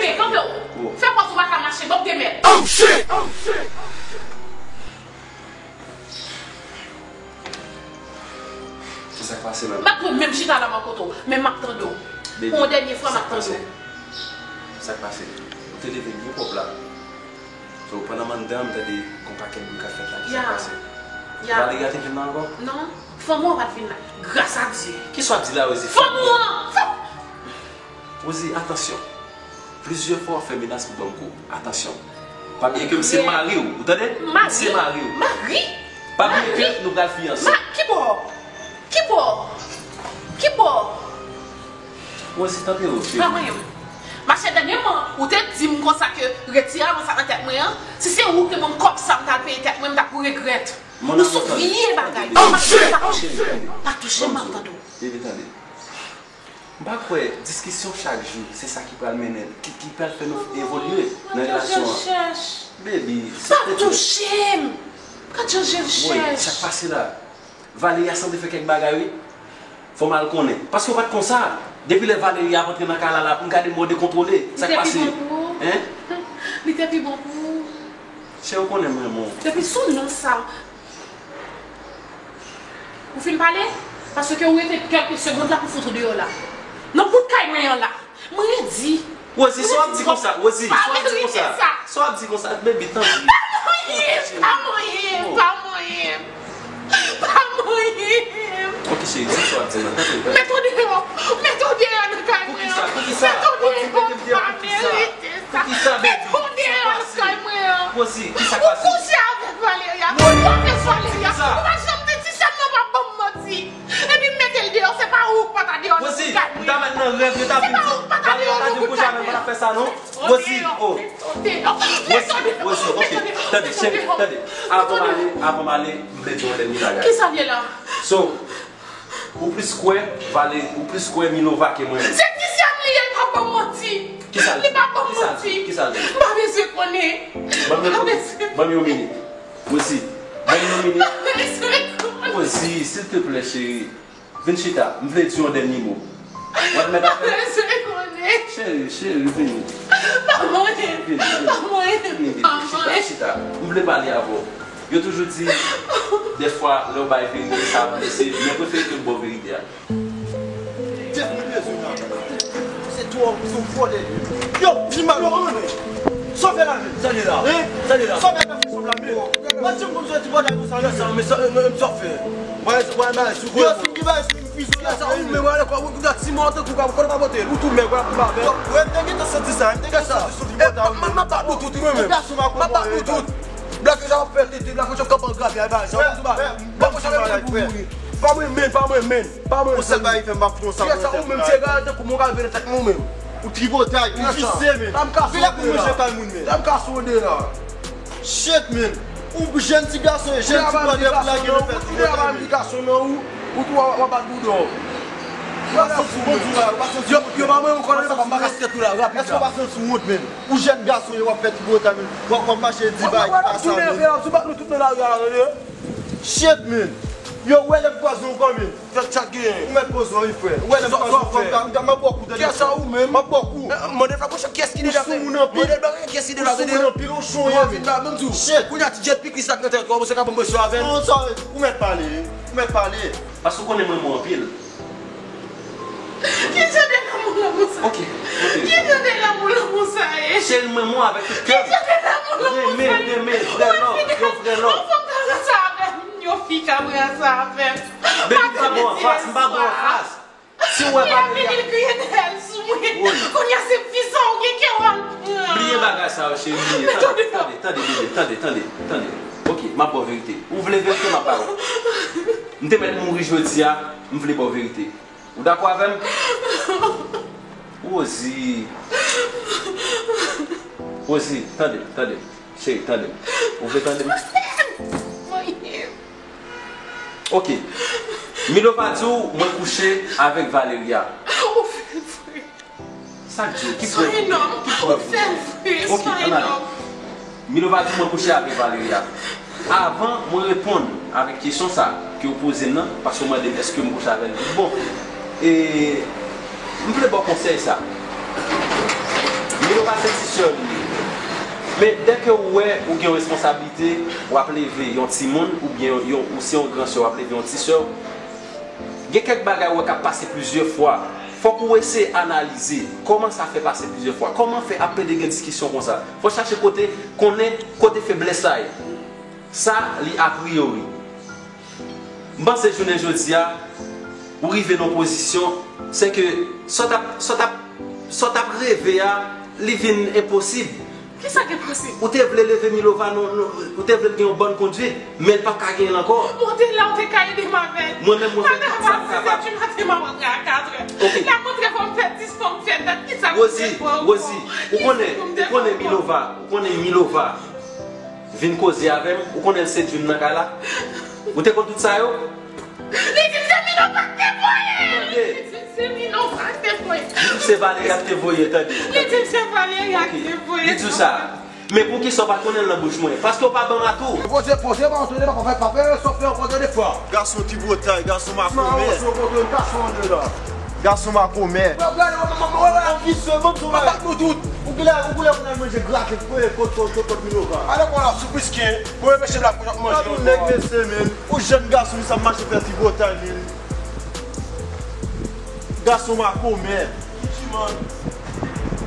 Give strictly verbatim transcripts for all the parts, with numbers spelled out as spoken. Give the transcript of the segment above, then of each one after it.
Kanpe, kanpe w. Fè pòz ou pa ka mache, ban m de mèt. Oh shit! M ap pran menm chita la bò kote w, men m ap tande w. Pou yon dènye fwa, m ap tande w. Sa k pase? Ou te leve byen pwòp la. So, pandan m anndan an, m tande gon pakèt bri k ap fèt la. Kisa k pase? Valeria te vin la ankò? Non, fanm ou an pa t vin la. Gras a Dye. Kisa w ap di la, Rosie? Fanm ou an! Fanm Rosie, atansyon. Plizyè fwa w fè menas pou ban m kou. Atansyon. Pa bliye ke m se mari w, ou tande? M se mari w. Mari? Pa bliye ke nou pral fiyanse. Ma, ki bò? Ki bò? Ki bò? Rosie, tande w, cheri. Pa manyen m. Machè, dènyèman, ou te di m konsa ke retire avan sa nan tèt mwen an. Si se ou ki te ban m kòb sa, m t al peye tèt mwen, m t ap regrèt. Ou sou vye bagay. Pa touche m, pa touche m, m ap tande w. Baby, tande. M pa kwè diskisyon chak jou, se sa ki pral mennen, ki, ki pral fè nou evolye nan relasyon an. Baby, pa touche m! Gad jan je l chèch. Woy, sa k pase la? Valeria sanble fè kèk bagay, wi. Fò m al konnen. Paske w pa t konsa. Depi lè Valeria ap antre nan kay la, la, m gade m wè w dekontwole. Sa k pase? Hein? Li te pi bon pou ou. Cheri, ou konnen m renmen w. Depi sou non sa. Ou fin pale? Paske ou rete kèlke segond la pou fout ou deyò la. Nan bout kay mwen an la. Mwen redi. Rosie, sa w ap di konsa? Rosie, sa w ap di konsa? Sa w ap di konsa? Baby, tanpri. Pa manyen, pa manyen, pa manyen. Pa manyen. Ok, cheri, di sa w ap di la. Tanpri, tanpri. Met w deyò. Met w deyò nan kay mwen an. Poukisa? Poukisa? Met w deyò. Ou pa merite sa. Poukisa, baby? Met w deyò nan kay mwen an. Rosie, kisa k pase? Ou kouche avèk Valeria. Ou avèk Valeria. Ou pa janm di ti sè m nan pa ban m manti. Epi m mete l deyò, se pa ou k pa ta deyò nan bout kay mwen. Rosie, m ta mèt nan rèv, yo ta vin di, Valeria ta di m kouche avè m, pa ta fè sa non. Rosie, oh. Rosie, Rosie, ok. Tande, cheri, tande. Avan m ale, avan m ale, m vle di yon dènye bagay. Kisa l ye la? So, ou plis kwè Vale, ou plis kwè Milova ke mwen menm. Se ti sè m li ye, li pa ban m manti. Kisa l di? Li pa ban m manti. Kisa l di? M pa bezwen konnen. Ban m yon minit. Rosie, ban m yon minit. Rosie, silteplè, cheri. Vin chita. M vle di yon dènye mo. W ap mèt ap fè. Cheri, cheri, vini. Vini, vini. Vini, vini. Chita, chita. M vle pale avè w. Yo toujou di, dèfwa, lè w bay verite, sa ap blese. Mwen prefere ke m ba w verite a. Tèt mwen bezwen nan. Se twò, se yon fò nèg. Yo, vin mal, yo, ann. Sa w fè la menm? Sa l ye la? Hein? Sa l ye la? Sa w fè la menm? Mwen di m konn soti bò dèyè konsa. Kiyès sa, men sa, men, men, sa w fè? Wè, wè, men, sou yo, si m gen bagay, si m pizou la, sa ou menm, wè, lè kò, ou gade ti mò, tankou, kò, kò, pa pote l, ou tou menm, wè, pou pa fè. Wè, m te gentan santi sa, m te gentan santi soti bò dèyè. M ap bat nou tout, mwen menm. M ap bat nou tout. Blak yo ap fè tete, blak yo kanpe an grapyay, bagay sa, ou di bagay. Blak yo ap fè pou mouri. Pa mwen menm, pa mwen menm, pa mwen menm. Yon sèl bagay fè m pa fout yon sa. Kiyès sa ou menm, se gade tankou mwen ka vin tèt mwen menm. Ou tripotay, ou visye menm. Vin la pou manje kay moun menm. Sa m ka sonde la. Shit, menm. Ou jèn ti gason, jèn ti bòdè pou lage nan fèt. Ou tou ap di gason nan ou, ou tou w ap bat bouda w. Ou pa santi w menm. Yo, yo pa mwen, ou konnen sa pa m pa kaskèt ou la, rapid la. Èske w pa santi w wont menm? Ou jèn gason, yo w ap fè tripotay menm. W ap, w ap mache di bagay ki pa sa menm. Ou bat nou tout nan lari a la, tande. Shit, menm. Yo, ou wè lè m kwaze w ankò, menm. Sa, sa k genyen? Ou mèt poze w, wi, frè. Ou wè lè m kwaze w ankò, m ap ba w kou, tande. Kiyès sa ou menm? M ap ba w kou. Mande l pa konchè kiyès ki deja. Ou sou moun anpil. Mande l pa konchè kiyès ki deja. Ou sou moun anpil, ou chonye, menm. Ban m di w. Shit. Kounye a ti djèt piklis la k nan tèt ou, ou se ka ban m presyon avè l. Non, sa, ou mèt pale, wi. Ou mèt pale. Paske ou konnen mwen renmen w anpil. Ki jan de lanmou lanmou sa? Ok, ok. Ki jan de lanmou lanmou sa ye? Cheri, m renmen w avèk tout kè m. Ki jan de lanmou lanmou sa ye? Renmen, renmen, vrè love, yon vrè love. Yon fanm ka pran sa avè m, yon fi ka pran sa avè m. Baby, m pa bon anfas, m pa bon anfas. Si w wè pa vini, l kriye dèyè l sou mwen. Kounye a se fi sa ou gen kè w al pran. Bliye bagay sa yo, cheri, bliye. Tande, tande, tande, bebe, tande, tande, tande. Ok, m ap ba w verite. Ou vle verite, m ap ba w. M te mèt mouri jodi a, m vle ba w verite. Ou dakò avè m? Rosie. Rosie, tande, tande. Cheri, tande m. Ou vle tande m? Ok. Milova di w mwen kouche avèk Valeria. Ou fè vre. Sa k di w? Ki prèv? Soyez un homme. Ou fè vre. Ok, ann ale. Milova di mwen kouche avèk Valeria. Avan mwen reponn avèk kesyon sa ke w poze m nan, paske w mande m èske m kouche avè l, bon, e, m vle ba w konsèy sa. Milova sè li ye. Men dèke ou wè ou gen yon responsablite, w ap leve yon timoun, oubyen yon, yon, ou se yon gran sè, w ap leve yon ti sè, gen kèk bagay ou wè k ap pase plizyè fwa. Fòk ou eseye analize kòman sa fè pase plizyè fwa. Kòman fè ap plede gen diskisyon konsa? Fò chache kote, konnen kote feblès la ye. Sa, li apriyori. M panse jounen jodi a, ou rive nan yon pozisyon, se ke sa w t ap, sa w t ap, sa w t ap reve a, li vin enposib. Kisa k enposib? Ou te vle leve Milova, non, non, ou te vle l gen yon bòn kondwit, men l p ap ka genyen l ankò. Mwen te la, ou te ka ede m avè l. Mwen menm, mwen fè tout sa m kapab. Mwen te la, si se di maten, m ap rantre a katrè. Ok. L ap rantre, fò m fè dis, fò m fè dat, kisa m te fè ankò? Rosie, Rosie, ou konnen, ou konnen Milova, ou konnen Milova vin koze avè m, ou konnen l sedui m nan kay la. Ou te konn tout sa yo? Li di m se Milova k te voye l! Tande. Li di m se Milova k te voye l! Li di m se Valeria k te voye l, tande. Li di m se Valeria k te voye l. Li di w sa. Men poukisa w pa t konnen l nan bouch mwen? Paske w pa ban m atou. Poze, poze, pa antre, pa fè, pa fè, sòf fè ankò de fwa. Gason ki botay, gason makomè. Mawozo, gason antre la. Gason makomè. Wè, wè, wè, wè, wè, wè. An visye, ban m di w bagay. Bat nou tout. Ou koulè, ou koulè pou n al manje grate, kot, kot, kot, kot Milova. Ale kon la, sou Prisken. Mwen, mesye, la, pou manje. Gad yon nèg, mesye, men. Ou jèn gason, sa mache fè ti botay, men. Gason makomè.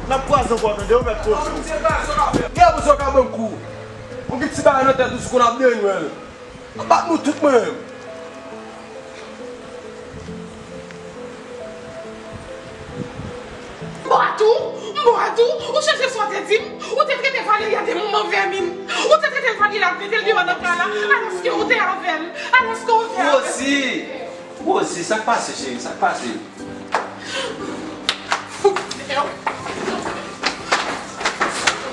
N ap kwaze ankò, tande, ou mèt poze w. Gen pou sa w ka ban m kou. Ou gen ti bagay nan tèt ou, si konn ap denwèl. Ap bat nou tout, mwen menm. M bo a tou, m bo a tou, ou chanje sa w te di m, ou te trete Valeria de manman vèmin, ou te trete l Valeria, mete l deyò nan kay la, alòske ou te avè l, alòske ou te avè l. Rosie! Rosie, sa k pase, cheri? Sa k pase? Fout deyò. Fout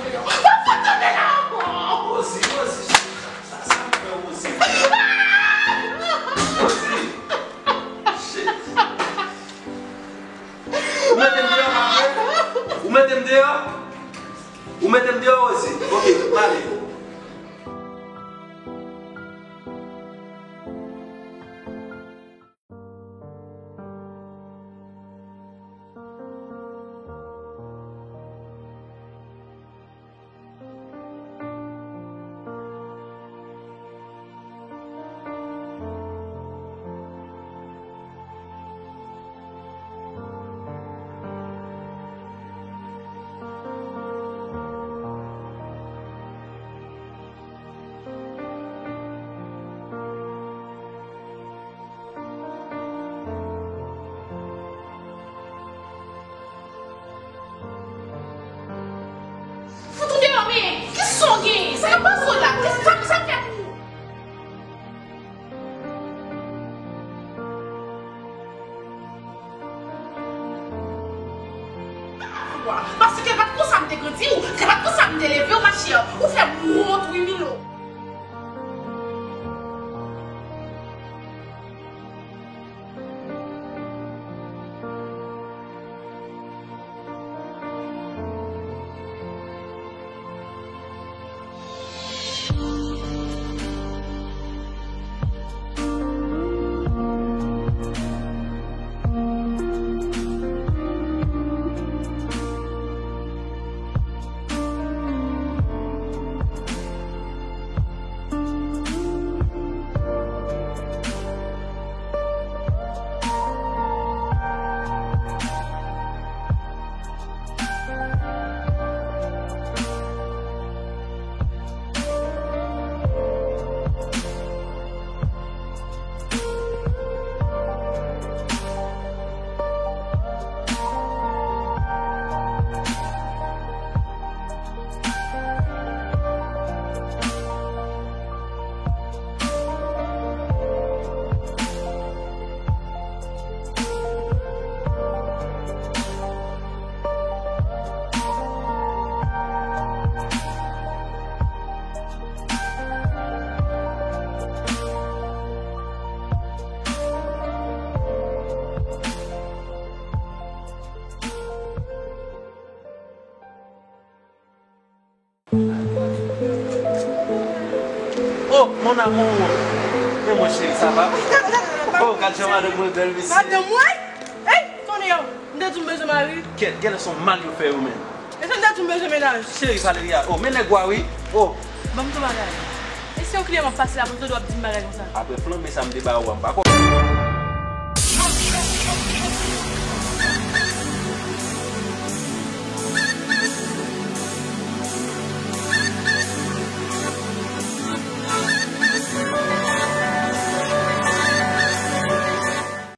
deyò. Pa fout tande la ankò. Rosie, Rosie, cheri, sa, sa, sa k fè Rosie? Rosie! Shit! Ou mete m deyò, pa vre? Ou mete m deyò? Ou mete m deyò, Rosie? Ok, m ale. Fout ou deyò, men kisa w genyen? Sa k ap pase w la? Kisa, sa, sa k fèt ou? Paske se pa t konsa m te grandi w, se pa t konsa m te leve w, machè. Ou fè m wont, wi, Milo. Oh, mon amour! Men mwen cheri, sa va? Oh, gad jan madanm mwen bèl, mesye. Madanm mwen? Ey, Tonèl, m te di w m bezwen mari. Kèt, genlè se yon mal yo fè yo menm. E sa m ta di m bezwen mennaj. Cheri Valeria, oh, men nèg wa wi. Oh. Ban m tou bagay. E si yon kliyan m ap pase la, pou l tande w ap di m bagay konsa? Apre flanbe sa m te ba ou a, m pa konn.